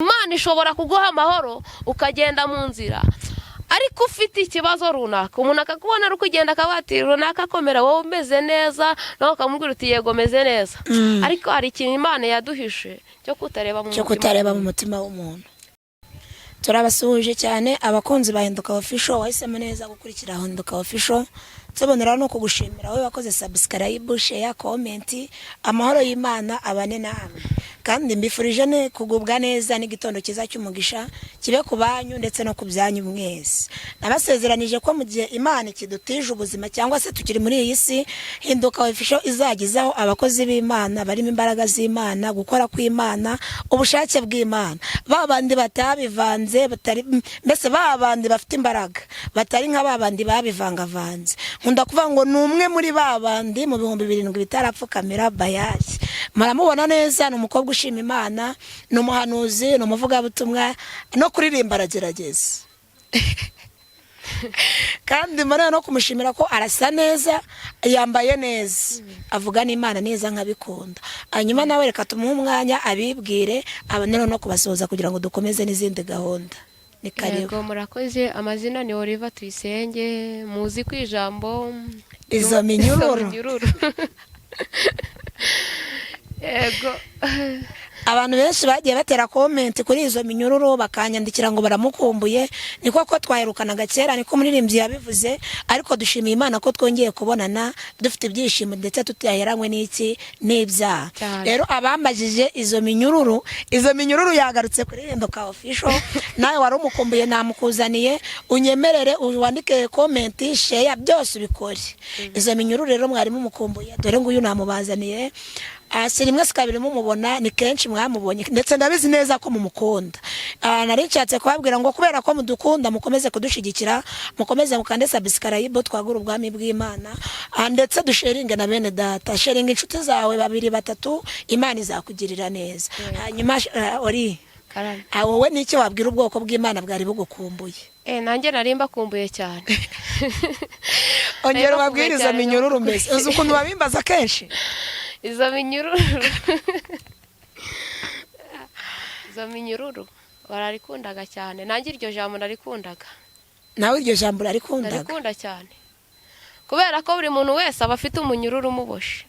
Imana ishobora kuguha amahoro ukagenda mu nzira, ariko ufite ikibazo runaka, umuntu akakubona ari kugenda akaba ati: "Runaka, akomera, wowe umeze neza?" Nawe ukamubwira uti: "Yego, meze neza." Ariko hari ikintu Imana yaduhishe cyo kutareba mu cyo mutima. Kutareba mu mutima w'umuntu. Turabasuhuje cyane, abakunzi ba Hinduka Official. Wahisemo neza gukurikira Hinduka Official. Tubonera no kugushimira wowe wakoze subscribe, share, comment. Amahoro y'Imana abane namwe, kandi mbifurije ne kugubwa neza n'igitondo cyiza cy'umugisha kibe ku banyu ndetse no ku byanyu mwese. Nabasezeranije ko mu gihe Imana ikidutije ubuzima cyangwa se tukiri muri iyi si, Hinduka Official izagezaho abakozi b'Imana barimo imbaraga z'Imana, gukora kw'Imana, ubushake bw'Imana, ba bandi batabivanze, batari mbese ba bandi bafite imbaraga, batari nka ba bandi babivangavanze. Nkunda kuvuga ngo ni umwe muri ba bandi mu 7000 bitarapfukamira Bayali. Muramubona neza, ni umukobwa ushima Imana, ni umuhanuzi, ni umuvugabutumwa, no kuririmba aragerageza. Kandi mbona no kumushimira ko arasa neza, yambaye neza, avuga n'Imana neza nkabikunda. Hanyuma nawe reka tumuhe umwanya abibwire, abonere no kubasuhuza kugira ngo dukomeze n'izindi gahunda. Ni karibu. Yego, murakoze. Amazina ni Oliva Tuyisenge, muzi ku ijambo Izo minyururu. Izo minyururu, yego. Abantu benshi bagiye batera comment kuri izo minyururu, bakanyandikira ngo baramukumbuye. Ni koko twaherukanaga kera, niko umuririmbyi yabivuze, ariko dushimiye Imana ko twongeye kubonana dufite ibyishimo ndetse tutaheranywe n'iki? N'ibyaha. Cyane. Rero abambajije izo minyururu, izo minyururu yagarutse kuri Hinduka Official. Nawe wari umukumbuye, namukuzaniye. Unyemerere wandike comment, share, byose ubikore. Izo minyururu rero mwari mumukumbuye, dore nguyu namubazaniye. Si rimwe, si kabiri mumubona, ni kenshi mwamubonye, ndetse ndabizi neza ko mumukunda. Nari nshatse kubabwira ngo kubera ko mudukunda, mukomeze kudushyigikira, mukomeze mukande subscribe, twagure ubwami bw'Imana, ndetse dusharinge na bene data. Sharinga inshuti zawe babiri, batatu, Imana izakugirira neza. Hanyuma ori Karame. Wowe n'icyo wabwira ubwoko bw'Imana bwari bugukumbuye? Nanjye nari mbakumbuye cyane. Ongera Nari ubabwire mbakumbuye izo cyane. minyururu. Mbese uzi ukuntu babimbaza kenshi? Izo minyururu, izo minyururu bararikundaga cyane. Nanjye iryo jambo narikundaga. Nawe iryo jambo urarikundaga? Ndarikunda cyane, kubera ko buri muntu wese aba afite umunyururu umuboshe.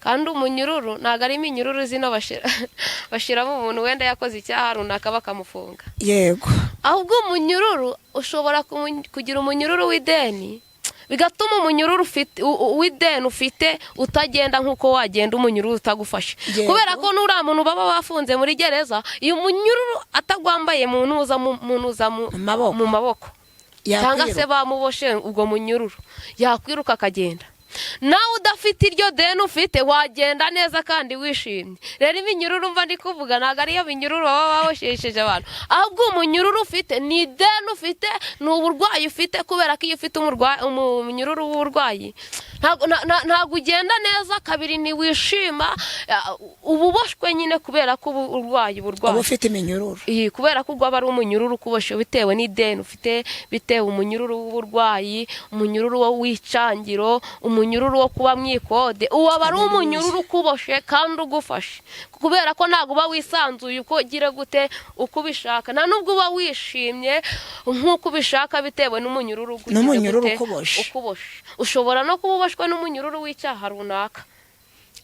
Kandi umunyururu ntabwo ari iminyururu zino bashyiramo umuntu wenda yakoze icyaha runaka bakamufunga. Ahubwo umunyururu ushobora kugira umunyururu w'ideni, bigatuma umunyururu ufite w'ideni ufite utagenda nk'uko wagenda umunyururu utagufashe. Kubera ko n'uriya muntu baba bafunze muri gereza, iyo umunyururu atagwambaye mu ntuza mu ntuza Mu maboko. Mu maboko cyangwa se Yakwiruka. bamuboshe ubwo munyururu, yakwiruka akagenda. Nawe udafite iryo deni ufite, wagenda neza kandi wishimye. Rero iminyururu mva ndi kuvuga ntabwo ariyo minyururu baba baboshesheje abantu, ahubwo umunyururu ufite ni ideni ufite, ni uburwayi ufite. Kubera ko iyo ufite umunyururu w'uburwayi, ntabwo ugenda neza. Kabiri, ntiwishima, uba uboshwe nyine kubera ko uba urwaye uburwayi. Uba ufite iminyururu. Iyi, kubera ko ubwo aba ari umunyururu ukuboshye bitewe n'ideni ufite, bitewe umunyururu w'uburwayi, umunyururu wo w'icangiro, umunyururu wo kuba mu ikode, uwo aba ari umunyururu ukuboshe kandi ugufashe, kubera ko ntabwo uba wisanzuye uko ugira gute, uko ubishaka. Nta nubwo uba wishimye nk'uko ubishaka bitewe n'umunyururu ugize N'umunyururu gute, ukuboshe. Ukuboshe. Ushobora no kuba uboshwe n'umunyururu w'icyaha runaka.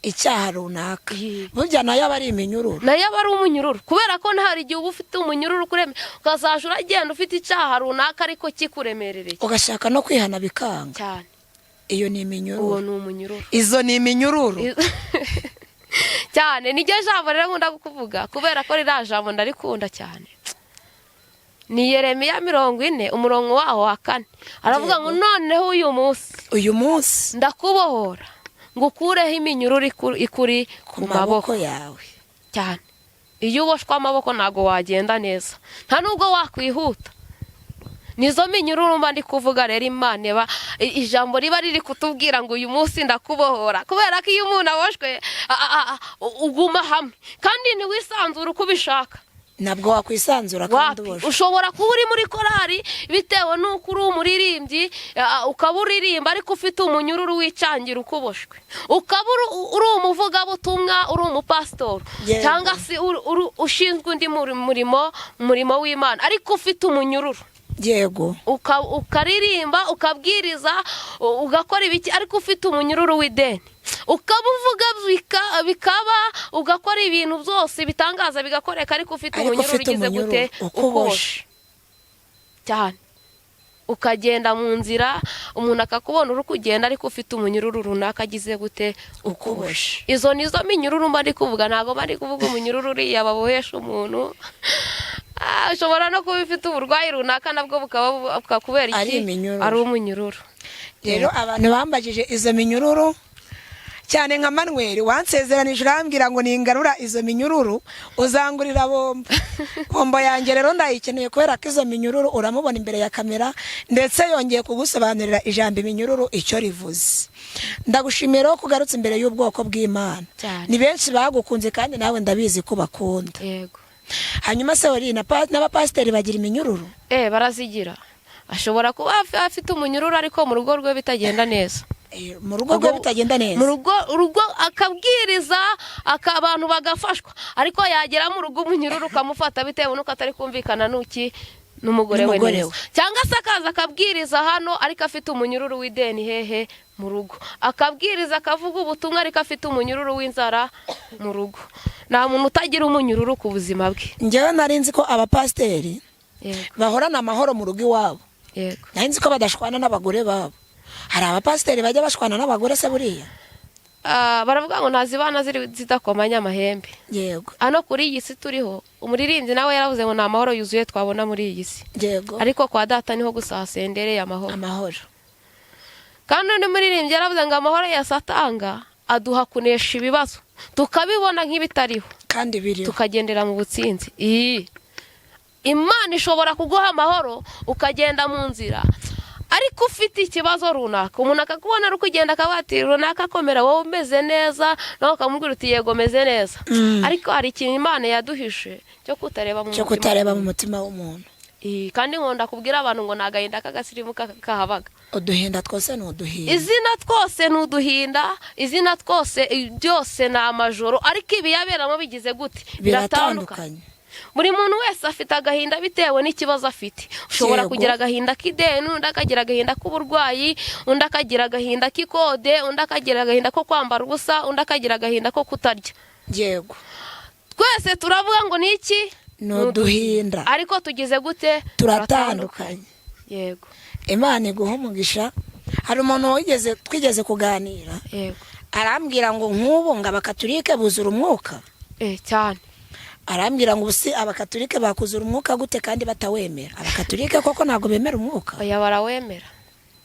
Icyaha runaka. Iyi. Burya nayo aba ari iminyururu. Nayo aba ari umunyururu, kubera ko hari igihe uba ufite umunyururu ukureme, ukazaja uragenda ufite icyaha runaka ariko kikuremerereye. Ugashaka no kwihana bikanga. Cyane. Iyo ni Uwo iminyururu. ni umunyururu. Izo ni iminyururu. Cyane. Niryo jambo rero nkunda kuvuga, kubera ko ririya jambo ndarikunda cyane. Ni Yeremiya 40, umurongo waho wa 4, aravuga ngo: "Noneho uyu munsi Uyu munsi ndakubohora ngo ukureho iminyururu ikuri ku ku maboko maboko." yawe. Cyane. Iyo uboshwe amaboko ntabwo wagenda neza, nta nubwo wakwihuta. Nizo minyururu mba ndi kuvuga. Rero Imana iba ijambo riba riri kutubwira ngo: "Uyu munsi ndakubohora." Kubera ko iyo umuntu aboshwe, uguma hamwe kandi ntiwisanzure uko ubishaka. Ntabwo wakwisanzura kandi Wapi? uboshye. Ushobora kuba uri muri korari bitewe n'uko uri umuririmbyi, ukaba uririmba ariko ufite umunyururu wicangira ukuboshwe, ukaba uri umuvugabutumwa, uri umupasitori, cyangwa se ushinzwe undi murimo w'Imana ariko ufite umunyururu. Ukaririmba, ukabwiriza, ugakora ibiki ariko ufite umunyururu w'ideni, ukaba uvuga bikaba, ugakora ibintu byose bitangaza bigakoreka ariko ufite Ariko umunyururu ufite ugize umunyururu gute? Ukuboshe. Ukuboshe cyane. Ukagenda mu nzira umuntu akakubona uri kugenda ariko ufite umunyururu runaka agize gute? Ukuboshe. Izo nizo minyururu mba ndi kuvuga, ntabwo mba ndi kuvuga umunyururu uriya babohesha umuntu. Ushobora no kuba ufite uburwayi runaka nabwo bukaba bukakubera iki? Ari iminyururu. Ari umunyururu. Rero abantu bambajije izo minyururu cyane, nka Manuel wansezeranije urambwira ngo ningarura izo minyururu uzangurira bombo. Bombo yanjye rero ndayikeneye, kubera ko izo minyururu uramubona imbere ya kamera, ndetse yongeye kugusobanurira ijambo iminyururu icyo rivuze. Ndagushimiye rero ko ugarutse imbere y'ubwoko bw'Imana. Cyane. Ni benshi bagukunze kandi nawe ndabizi ko bakunda. Hanyuma se wari n'abapasiteri bagira iminyururu? Barazigira. Ashobora kuba afite umunyururu ariko mu rugo rwe bitagenda neza. Mu rugo rwe bitagenda neza. Mu rugo akabwiriza, abantu bagafashwa, ariko yagera mu rugo umunyururu ukamufata bitewe n'uko atari kumvikana n'uki n'umugore we N'umugore neza. we. Cyangwa se akaza akabwiriza hano ariko afite umunyururu w'ideni hehe mu rugo, akabwiriza akavuga ubutumwa ariko afite umunyururu w'inzara mu rugo. Nta muntu utagira umunyururu ku buzima bwe. Njyewe nari nzi ko abapasiteri bahorana amahoro mu rugo iwabo. Nari nzi ko badashwana n'abagore babo. Hari abapasiteri bajya bashwana n'abagore se buriya? Baravuga ngo ntazibana zidakomanya amahembe. Hano kuri iyi si turiho, umuririmbyi nawe yaravuze ngo nta mahoro yuzuye twabona muri iyi si. Ariko kwa data niho gusa hasendereye amahoro. Amahoro. Kandi undi muririmbyi yaravuze ngo amahoro ya Satanga aduha kunesha ibibazo, tukabibona nk'ibitariho. Kandi biriho. Tukagendera mu butsinzi. Imana ishobora kuguha amahoro ukagenda mu nzira ariko ufite ikibazo runaka, umuntu akakubona ari kugenda akavuga ati runaka akomera, wowe umeze neza, nawe ukamubwira uti yego meze neza. Ariko hari ikintu Imana yaduhishe cyo kutareba mu cyo mutima kutareba mu mutima w'umuntu. Kandi nkunda kubwira abantu ngo ni agahinda k'agasirimu kahabaga. Uduhinda twose ni uduhinda. Izina twose ni uduhinda, izina twose byose ni amajoro, ariko ibiyaberamo bigize gute? Biratandukanye. Buri muntu wese afite agahinda bitewe n'ikibazo afite. Ushobora kugira agahinda k'ideni, undi akagira agahinda k'uburwayi, undi akagira agahinda k'ikode, undi akagira agahinda ko kwambara ubusa, undi akagira agahinda ko kutarya. Twese turavuga ngo ni iki? Ni uduhinda. Ariko tugize gute? Turatandukanye. Imana iguha umugisha. Hari umuntu twigeze kuganira. Arambwira ngo nk'ubu ngo abakatolike buzura umwuka. Cyane. Arambwira ngo ubu abakatolike bakuzura umwuka gute kandi batawemera? Abakatolike koko ntabwo bemera umwuka? Oya, barawemera.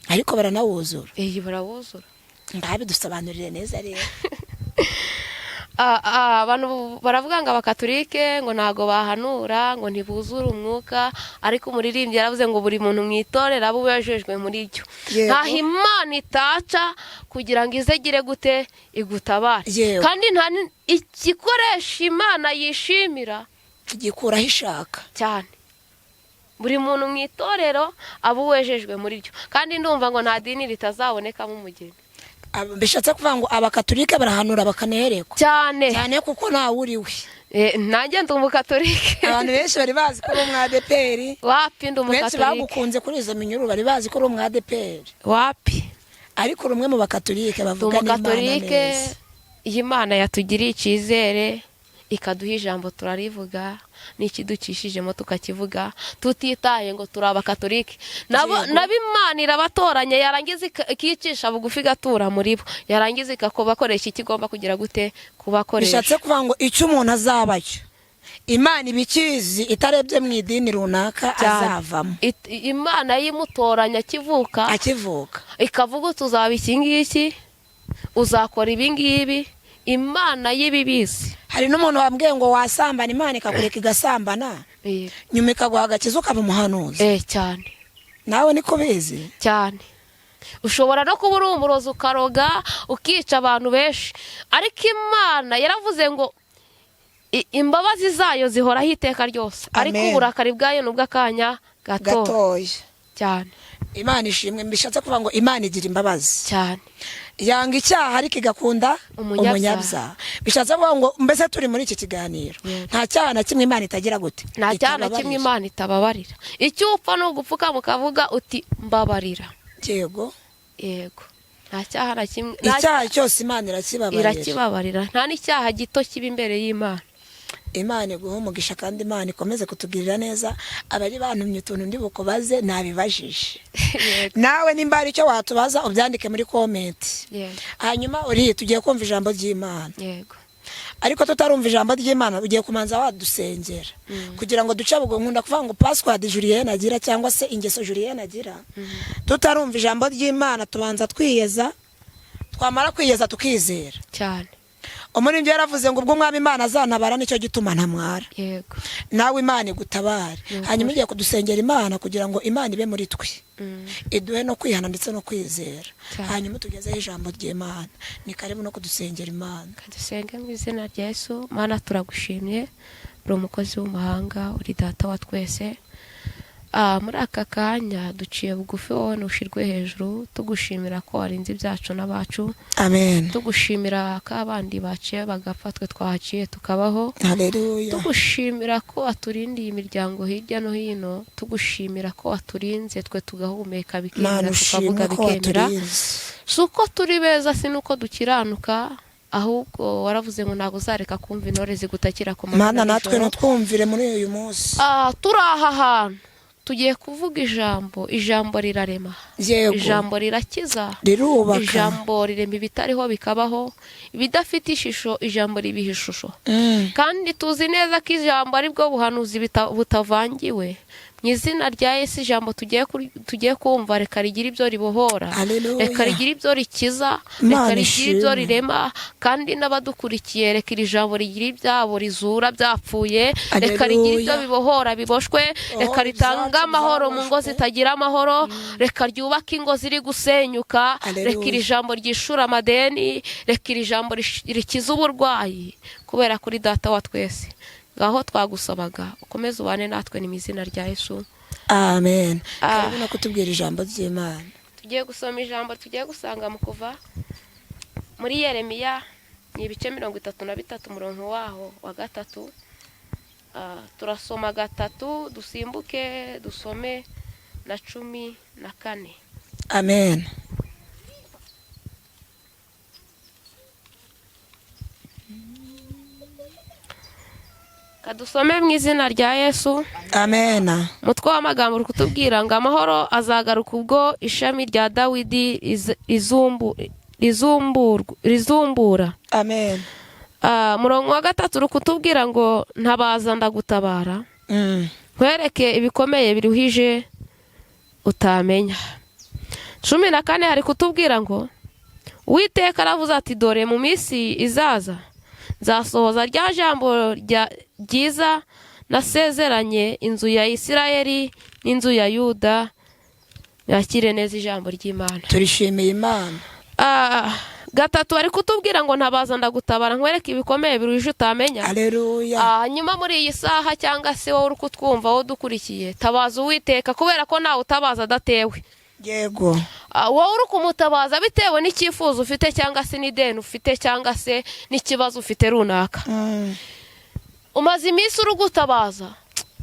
Ariko baranawuzura. Barawuzura. Ngabidusobanurire neza rero. Abantu baravuga ngo abakatolike ngo ntago bahanura, ngo ntibuzure umwuka, ariko umuririmbyi yaravuze ngo buri muntu mu itorero abe ubejejwe muri ryo. Ntaho Imana itaca kugira ngo ize igire gute? Igutabare. Kandi nta igikoresho Imana yishimira igikuraho ishaka. Cyane. Buri muntu mu itorero abe uwejejwe muri ryo. Kandi ndumva ngo nta dini ritazabonekamo umugeni. Bishatse kuvuga ngo abakatolike barahanura bakanerekwa. Cyane. Cyane kuko ntawe uriwe. Nanjye ndi umukatolike. Abantu benshi bari bazi ko uri umwadeperi. Wapi, ndi Benshi umukatolike. bagukunze kuri izo minyururu bari bazi ko uri umwadeperi. Wapi. Ariko uri umwe mu bakatolike Ndi bavuga n'Imana umukatolike. neza. Iyo Imana yatugiriye icyizere ikaduha ijambo turarivuga, n'ikidukishijemo tukakivuga, tutitaye ngo turi abakatolike. Nabo Imana irabatoranya, yarangiza ikicisha bugufi igatura muri bo, yarangiza ikabakoresha icyo igomba kugira gute? Kubakoresha. Bishatse kuvuga ngo icyo umuntu azaba cyo Imana ibikizi itarebye mu idini runaka azavamo. Imana yimutoranya akivuka, akivuka, ikavuga uti uzaba iki ngiki, uzakora ibi ngibi. Imana y'ibibizi. Hari n'umuntu wambwiye ngo wasambana Imana ikakureka igasambana, nyuma ikaguha agakiza ukaba umuhanuzi. Cyane. Nawe niko bizi? Cyane. Ushobora no kuba uri umurozi ukaroga ukica abantu benshi, ariko Imana yaravuze ngo Imbabazi zayo zihoraho iteka ryose, ariko Amen. uburakari bwayo ni ubw'akanya gato Gatoya. cyane. Imana ishimwe. Mbishatse kuvuga ngo Imana igira imbabazi cyane, yanga icyaha ariko igakunda umunyabyaha. Umunyabyaha. Bishatse kuvuga ngo mbese turi muri iki kiganiro, nta cyaha na kimwe Imana itagira gute? Nta cyaha na kimwe Itababarira. Imana itababarira. Icyo upfa ni ugupfukama ukavuga uti mbabarira. Yego. Yego, nta cyaha na kimwe nta Icyaha cyose Imana irakibabarira. Irakibabarira, nta n'icyaha gito kiba imbere y'Imana. Imana iguhe umugisha kandi Imana ikomeze kutugirira neza. Abari bantumye utuntu ndi bukubaze nabibajije. Nawe nimba hari icyo watubaza ubyandike muri comment. Hanyuma uri tugiye kumva ijambo ry'Imana. Yego. Ariko tutarumva ijambo ry'Imana, ugiye kumanza wadusengera kugira ngo duce bugu. Nkunda kuvuga ngo password Julienne agira cyangwa se ingeso Julienne agira, tutarumva ijambo ry'Imana tubanza twiyeza, twamara kwiyeza tukizera. Cyane. Umuririmbyi yaravuze ngo ubwo Umwami Imana azantabara nicyo gituma ntamwara. Nawe Imana igutabare. Hanyuma ugiye kudusengera Imana kugira ngo Imana ibe muri twe, iduhe no kwihana ndetse no kwizera. Cyane. Hanyuma tugezeho ijambo ry'Imana. Ni karibu no kudusengera Imana. Dusenge mu izina rya Yesu. Mana, turagushimye, uri umukozi w'umuhanga, uri Data wa twese. Muri aka kanya duciye bugufi, wowe ntushirwe hejuru, tugushimira ko warinze ibyacu n'abacu. Amen. Tugushimira ko abandi baciye bagapfa, twe twahaciye tukabaho. Haleluya. Tugushimira ko waturindiye imiryango hirya no hino, tugushimira ko waturinze twe tugahumeka bikemera, Mana tukavuga ushimwe ko bikemera. waturinze. Si uko turi beza, si n'uko dukiranuka, ahubwo waravuze ngo ntabwo uzareka kumva intore zigutakira ku manywa Mana na natwe nijoro. nutwumvire muri uyu munsi. Turi aha hantu tugiye kuvuga ijambo. Ijambo rirarema. Ijambo rirakiza. Rirubaka. Ijambo rirema ibitariho bikabaho, ibidafite ishusho ijambo ribiha ishusho. Kandi tuzi neza ko ijambo ari bwo buhanuzi butavangiwe. Mu izina rya Yesu, ijambo tugiye kumva reka rigire ibyo ribohora, Haleluya. reka rigire ibyo rikiza, Imana reka rigire ibyo ishimwe. rirema. Kandi n'abadukurikiye, reka iri jambo rigire ibyabo rizura byapfuye, reka rigire ibyo Haleluya. bibohora biboshwe, reka ritange ibyacu amahoro mu ngo byaboshwe. zitagira amahoro, reka ryubake ingo ziri gusenyuka, Haleluya. reka iri jambo ryishura amadeni, reka iri jambo rikiza uburwayi, kubera kuri Data wa twese. Ngaho twagusabaga ukomeze ubane natwe, ni mu izina rya Yesu. Amen. Karibu no kutubwira ijambo ry'Imana. Tugiye gusoma ijambo tugiye gusanga mu Kuva, muri Yeremiya, ni ibice 33, umurongo waho wa 3. Turasoma 3, dusimbuke dusome na 14. Amen. Kadusome mu izina rya Yesu. Amen. Umutwe w'amagambo uri kutubwira ngo amahoro azagaruka ubwo ishami rya Dawidi rizumbura. Amen. Murongo wa 3 uri kutubwira ngo ntabaza ndagutabara, nkwereke ibikomeye biruhije utamenya. 14 hari kutubwira ngo Uwiteka aravuze ati dore mu minsi izaza nzasohoza rya jambo ryiza nasezeranye inzu ya Isirayeli n'inzu ya Yuda. Yakire neza ijambo ry'Imana. Turishimiye Imana. 3 ari kutubwira ngo ntabaza ndagutabara nkwereke ibikomeye biruhije utamenya. Haleluya. Hanyuma muri iyi saha cyangwa se wowe uri kutwumva, wowe udukurikiye, tabaza Uwiteka, kubera ko nawe utabaza adatewe. Yego. Wowe uri kumutabaza bitewe n'icyifuzo ufite cyangwa se n'ideni ufite cyangwa se n'ikibazo ufite runaka. Umaze iminsi uri gutabaza,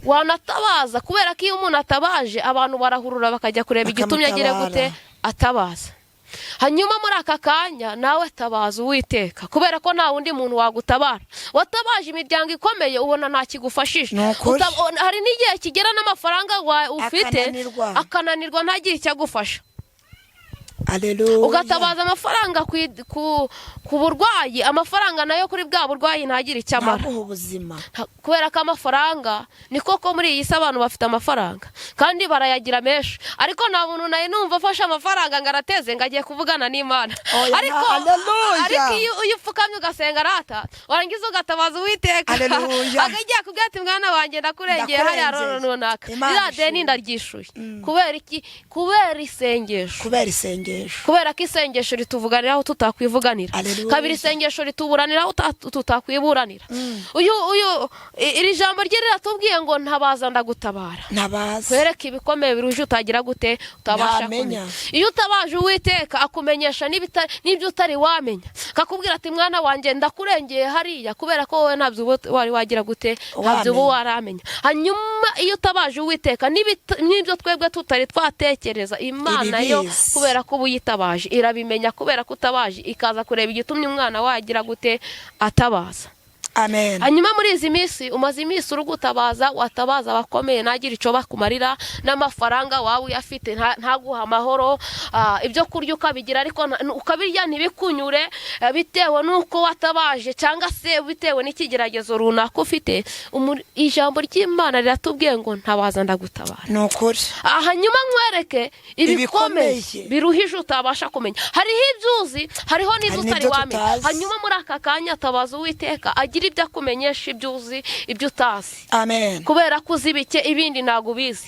wanatabaza, kubera ko iyo umuntu atabaje abantu barahurura bakajya kureba igitumye agira Bakamutabara. gute atabaza. Hanyuma muri aka kanya nawe tabaza Uwiteka, kubera ko nta wundi muntu wagutabara. Watabaje imiryango ikomeye ubona nta kigufashije. Ni ukuri. Hari n'igihe kigera n'amafaranga ufite Akananirwa. akananirwa, ntagire icyo agufasha. Haleluya. Ugatabaza amafaranga ku burwayi, amafaranga nayo kuri bwa burwayi ntagire icyo amara. Ntaguha ubuzima. Kubera ko amafaranga ni koko muri iyi si abantu bafite amafaranga kandi barayagira menshi, ariko nta muntu nawe numva afashe amafaranga ngo arateze ngo agiye kuvugana n'Imana. Oya, Ariko haleluya. ariko iyo upfukamye ugasenga rata, warangiza ugatabaza Uwiteka, Haleluya. akajya akubwira ati mwana wanjye ndakurengeye hariya Ndakurengeye. runaka, Imana ririya deni ishimwe. ndaryishuye. Kubera iki? Kubera isengesho. Kubera isengesho. Isengesho. Kubera ko isengesho rituvuganiraho tutakwivuganira. Haleluya. Kabiri, isengesho rituburaniraho tutakwiburanira. Uyu uyu iri jambo rye riratubwiye ngo ntabaza ndagutabara, Ntabaza. kwereka ibikomeye biruje utagira gute, utabasha Ntamenya. kumenya. Iyo utabaje Uwiteka akumenyesha n'ibyo utari wamenya, akakubwira ati: "Mwana wanjye, ndakurengeye hariya," kubera ko wowe ntabyo uba wari wagira gute, ntabyo uba Wamenya. waramenya. Hanyuma iyo utabaje Uwiteka, n'ibyo twebwe tutari twatekereza, Imana yo Ibibizi. kubera ko uba uyitabaje irabimenya, kubera ko utabaje ikaza kureba igitumye umwana wagira gute, atabaza. Amen. Hanyuma muri izi minsi, umaze iminsi uri gutabaza, watabaza abakomeye ntagire icyo bakumarira, n'amafaranga waba uyafite ntaguhe amahoro, ibyo kurya ukabigira ariko ukabirya ntibikunyure, bitewe n'uko watabaje cyangwa se bitewe n'ikigeragezo runaka ufite. Ijambo ry'Imana riratubwiye ngo ntabaza ndagutabara. Ni ukuri. Hanyuma nkwereke ibikomeye Ibikomeye. biruhije utabasha kumenya. Hariho ibyo uzi, hariho n'ibyo Hari utari n'ibyo wamenya. tutazi. Hanyuma muri aka kanya tabaza Uwiteka agira ibyo akumenyesha, ibyo uzi, ibyo utazi. Amen. Kubera ko uzi bike, ibindi ntabwo ubizi.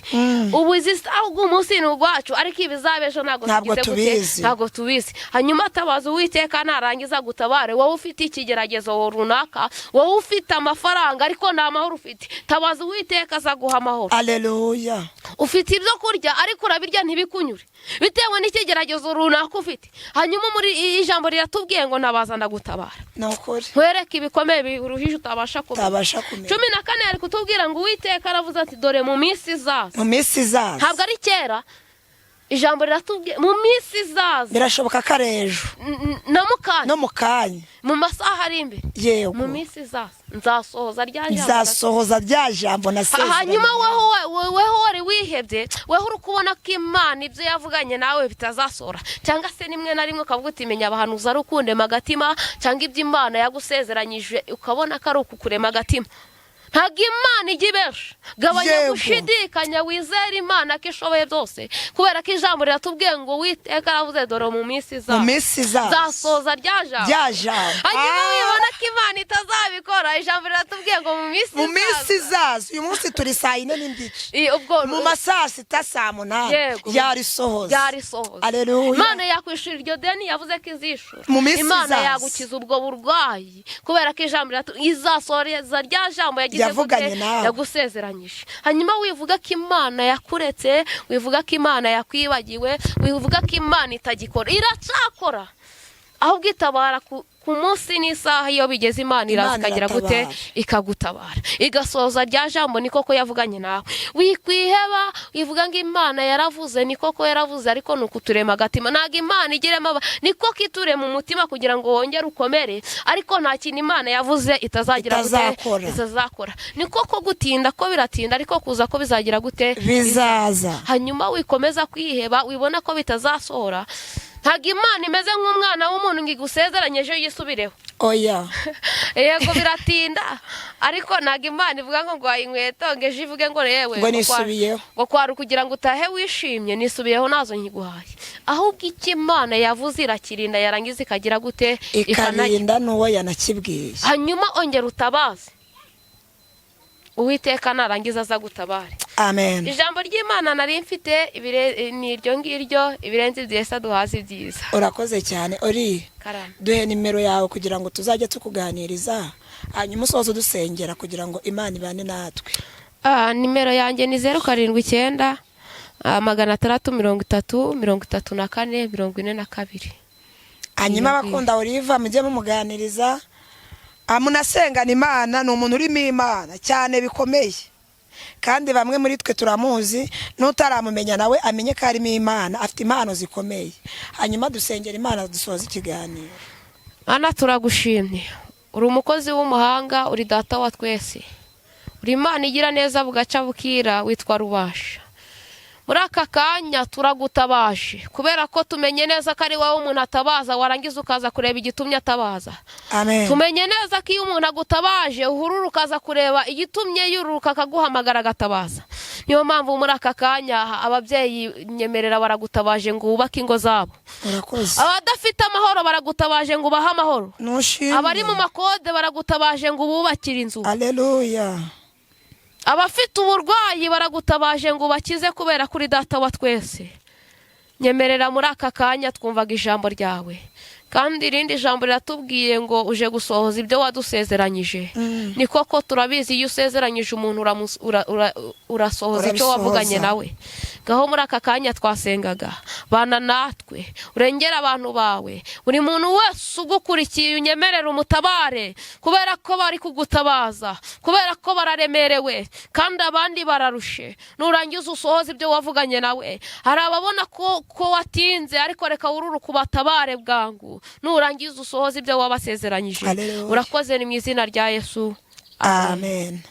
Ubu izi ahubwo umunsi ni urwacu, ariko ibizaba ejo ntabwo Ntabwo tugize gute? tubizi. Ntabwo tubizi. Hanyuma tabaza Uwiteka narangiza gutabare. Wowe ufite ikigeragezo runaka, wowe ufite amafaranga ariko nta mahoro ufite, tabaza Uwiteka azaguha amahoro. Aleluya. Ufite ibyo kurya ariko urabirya ntibikunyure, bitewe n'ikigeragezo runaka ufite. Hanyuma muri iri jambo riratubwiye ngo ntabaza ndagutabara, Ni ukuri. nkwereke ibikomeye biruhije utabasha kumenya. Utabasha kumenya. 14 ari kutubwira ngo Uwiteka aravuze ati: "Dore mu minsi izaza." Mu minsi izaza. Ntabwo ari kera, ijambo riratubwiye mu minsi izaza. Birashoboka ko ari ejo. Na mukanya. No mu kanya. Mu masaha ari imbere. Yego. Mu minsi izaza nzasohoza rya jambo. Nzasohoza rya jambo nasezeranye. Hanyuma weho wari wihebye, weho uri kubona ko Imana ibyo yavuganye nawe bitazasohora, cyangwa se rimwe na rimwe ukavuga uti: "Menya abahanuzi ari ukundema agatima," cyangwa ibyo Imana yagusezeranyije ukabona ko ari ukukurema agatima. Ntabwo Imana ijya ibesha. Gabanya gushidikanya, wizere Imana ko ishoboye byose, kubera ko ijambo riratubwiye ngo Uwiteka aravuze: "Dore mu minsi Mu izaza minsi izaza nzasohoza rya jambo." Rya jambo. Hanyuma wibona ko Imana itazabikora, ijambo riratubwiye ngo mu minsi Mu minsi izaza. izaza. Uyu munsi turi saa 4:30. Ubwo Mu ma saa sita, saa munani yarisohoza. Yarisohoza. Aleluya. Imana yakwishyura iryo deni yavuze ko izishura. Mu minsi Imana izaza. yagukiza ubwo burwayi, kubera ko ijambo izasohoreza rya jambo yagize Yavuganye gute? nawe. Yagusezeranyije. Hanyuma wivuga ko Imana yakuretse, wivuga ko Imana yakwibagiwe, wivuga ko Imana itagikora. Iracakora, ahubwo itabara ku munsi n'isaha. Iyo bigeze, Imana iraza Imana ikagira gute? iratabara. Ikagutabara, igasohoza rya jambo ni koko yavuganye nawe. Wikwiheba, wivuga ngo Imana yaravuze. Ni koko yaravuze, ariko ni ukuturema agatima. Ntabwo Imana igiremo ni koko iturema umutima kugira ngo wongere ukomere, ariko nta kintu Imana yavuze itazagira gute? Itazakora. Itazakora. Ni koko gutinda ko biratinda, ariko kuza ko bizagira gute? Bizaza. Hanyuma wikomeza kwiheba, wibona ko bitazasohora. Ntabwo Imana imeze nk'umwana w'umuntu ngo igusezeranye ejo yisubireho. Oya. Yego biratinda, ariko ntabwo Imana ivuga ngo nguhaye inkweto ngo ejo ivuge ngo yewe Ngo nisubiyeho. Ngo kwari ukugira ngo utahe wishimye, nisubiyeho nazo nkiguhaye. Ahubwo icyo Imana yavuze irakirinda, yarangiza ikagira gute? Ikarinda n'uwo yanakibwiye. Hanyuma ongera utabaze Uwiteka, narangiza aza gutabare. Amen. Ijambo ry'Imana nari mfite ni iryo ngiryo. Ibirenze ibyo, Yesu aduhaze ibyiza. Urakoze cyane ori. Karame. Duhe nimero yawe kugira ngo tuzajye tukuganiriza, hanyuma usoze udusengera kugira ngo Imana ibane natwe. Nimero yanjye ni 079 630 34 42. Hanyuma Iyo. Abakunda Oliva mujye mumuganiriza, munasengana Imana. Ni umuntu urimo Imana cyane bikomeye, kandi bamwe muri twe turamuzi, n'utaramumenya nawe amenye ko arimo Imana, afite impano zikomeye. Hanyuma dusengera Imana dusoza ikiganiro. Ana, turagushimye, uri umukozi w'umuhanga, uri Data wa twese, uri Imana igira neza bugaca bukira, witwa Rubasha. Muri aka kanya turagutabaje kubera ko tumenye neza ko ari wowe umuntu atabaza, warangiza ukaza kureba igitumye atabaza. Amen. Tumenye neza ko iyo umuntu agutabaje uhurura ukaza kureba igitumye yururuka akaguhamagara agatabaza. Niyo mpamvu muri aka kanya ababyeyi nyemerera baragutabaje ngo wubake ingo zabo. Urakoze. Abadafite amahoro baragutabaje ngo ubahe amahoro. Nushimwe. Abari mu makode baragutabaje ngo ububakire inzu. Aleluya. Abafite uburwayi baragutabaje ngo ubakize, kubera kuri Data wa twese. Nyemerera muri aka kanya twumvaga ijambo ryawe, kandi irindi jambo riratubwiye ngo uje gusohoza ibyo wadusezeranyije. Ni koko, turabizi, iyo usezeranyije umuntu urasohoza icyo wavuganye Urabisohoza. nawe. Ngaho muri aka kanya twasengaga, bana natwe, urengere abantu bawe. Buri muntu wese ugukurikiye, unyemerere umutabare, kubera ko bari kugutabaza, kubera ko bararemerewe kandi abandi bararushe. Nurangiza usohoze ibyo wavuganye nawe. Hari ababona ko watinze, ariko reka wururuke ubatabare bwangu. Nurangiza usohoze ibyo wabasezeranyije. Hallelujah. Urakoze, ni mu izina rya Yesu. Amen.